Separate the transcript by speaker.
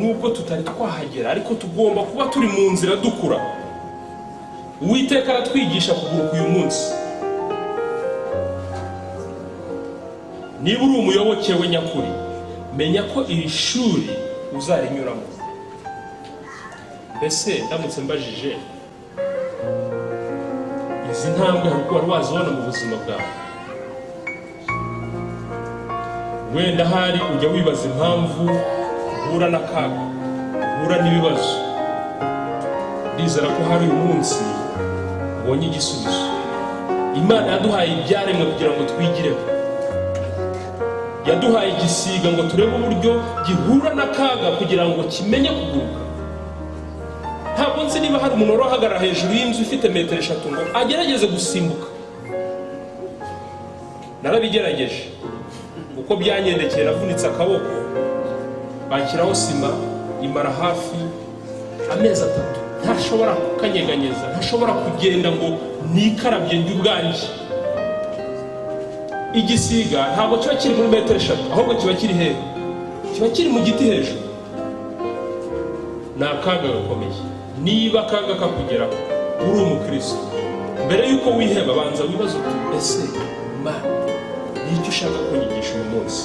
Speaker 1: Nubwo tutari twahagera, ariko tugomba kuba turi mu nzira dukura. Uwiteka aratwigisha kuguruka uyu munsi. Niba uri umuyoboke we nyakuri, menya ko iri shuri uzarinyuramo. Mbese ndamutse mbajije, izi ntambwe hari uko wari wazibona mu buzima bwawe? Wenda ahari ujya wibaza impamvu uhura n'akaga, uhura n'ibibazo. Ndizera ko hari uyu munsi ubonye igisubizo. Imana yaduhaye ibyaremwe kugira ngo twigireho. Yaduhaye igisiga ngo turebe uburyo gihura n'akaga kugira ngo kimenye kuguruka. Ntabwo nzi niba hari umuntu wari uhagarara hejuru y'inzu ifite metero 3 ngo agerageze gusimbuka. Narabigerageje, uko byangendekeye navunitse akaboko, banshyiraho sima imara hafi amezi 3, ntashobora kukanyeganyeza, ntashobora kugenda ngo nikarabye njye ubwanjye. Igisiga ntabwo kiba kiri muri metero 3, ahubwo kiba kiri hehe? Kiba kiri mu giti hejuru. Ni akaga gakomeye. Niba akaga kakugeraho uri umukristo, mbere y'uko wiheba banza wibaze uti: ese Mana, ni iki ushaka kunyigisha uyu munsi?